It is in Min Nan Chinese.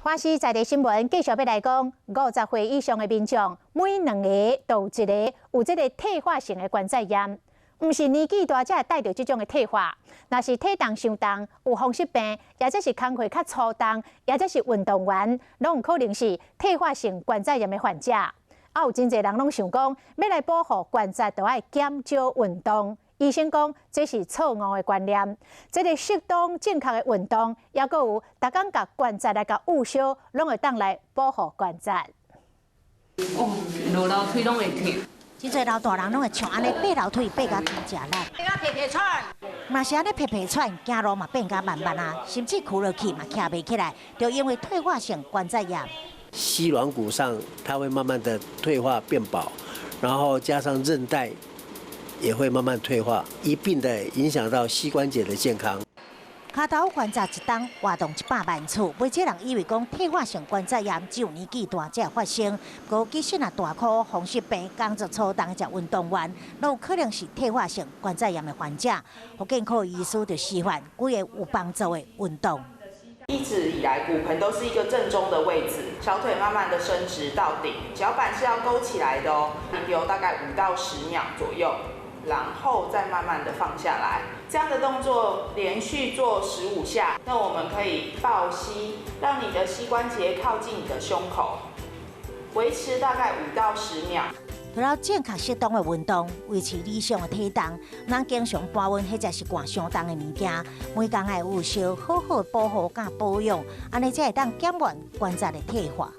華視在地新聞繼續欲來講，50歲以上的民眾，每兩个就有一个有這个退化性的關節炎，毋是年紀大才會帶著這種的退化，若是體重傷重、有風濕病，抑者是工課較粗重，抑者是運動員，攏有可能是退化性關節炎的患者。啊，有真濟人攏想講，欲來保護關節，就愛減少運動。醫生講，這是錯誤的觀念。這个適當正確的運動，抑閣有逐工共關節來共捂燒，攏會當來保護關節。哦，落樓梯攏會疼。真濟老大人攏會像按呢爬樓梯爬甲真食力。皮皮喘。若是按呢皮皮喘，行路嘛變甲慢慢啊，甚至跍落去嘛徛袂起來，就因為退化性關節炎。膝軟骨上，它會慢慢的退化變薄，然後加上韌帶也會慢慢退化，一併的影響到膝關節的健康。跤頭關節一冬活動100萬次，袂少人以為講退化性關節炎只有年紀大才會發生，不過其實若大箍風濕病、工作粗重的運動員，攏有可能是退化性關節炎的患者。復健科醫師就示範幾个有幫助的運動。一直以來，骨盆都是一個正中的位置，小腿慢慢的伸直到頂，腳板是要勾起來的哦，停留大概5到10秒左右，然後再慢慢的放下來。這樣的動作連續做15下，那我們可以抱膝，讓你的膝關節靠近你的胸口，維持大概5到10秒。除了正確適當的運動，維持理想的體重，咱經常搬運或者是掛傷重的物件，每工愛捂燒，好好保護佮保養，按呢才會當減緩關節的退化。